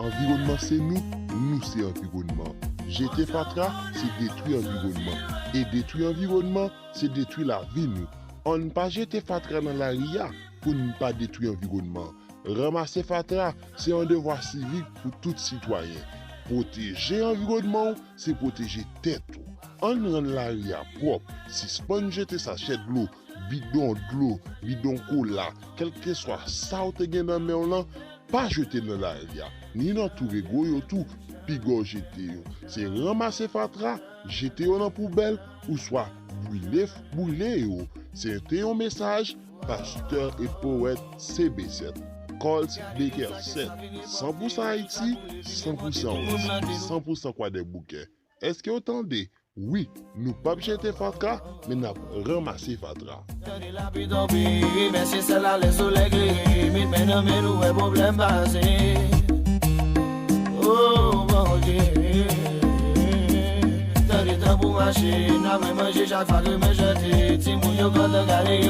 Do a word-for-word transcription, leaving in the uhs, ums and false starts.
Anviwònman se nou, nou se anviwònman. Jete fatra, se detwi anviwònman. E detwi anviwònman, se detwi lavi nou. Ann pa jete fatra nan lari a pou n pa detwi anviwònman. Ranmase fatra, se yon devwa sivik pou tout sitwayen. Pwoteje anviwònman w, se pwoteje tèt ou. Ann rann lari a pwòp, sispann jete sachè dlo, bidon dlo, bidon kola, kèlkeswa sa w te gen nan men w lan, pa jete nan lari a, ni nan tou rego yo tou, piga w jete yo. Se ranmase fatra, jete yo nan poubèl, ouswa brile, boule yo. Se te yon mesaj pastè e powèt C B sèt, Colt Baker sèt, san pou san Ayiti, san pou san Wès, san pou san Kwadèboukè. Èske w tande? Wi, nou p ap jete fatra, men n ap ranmase fatra. Tande lapli tonbe, men se sèl alèz solèy klere, met men nan men nou wè pwoblèm pase. O Bondye, tande tan pou mache, n ap manje chak fatra men chante, timoun yo kontan gade yo.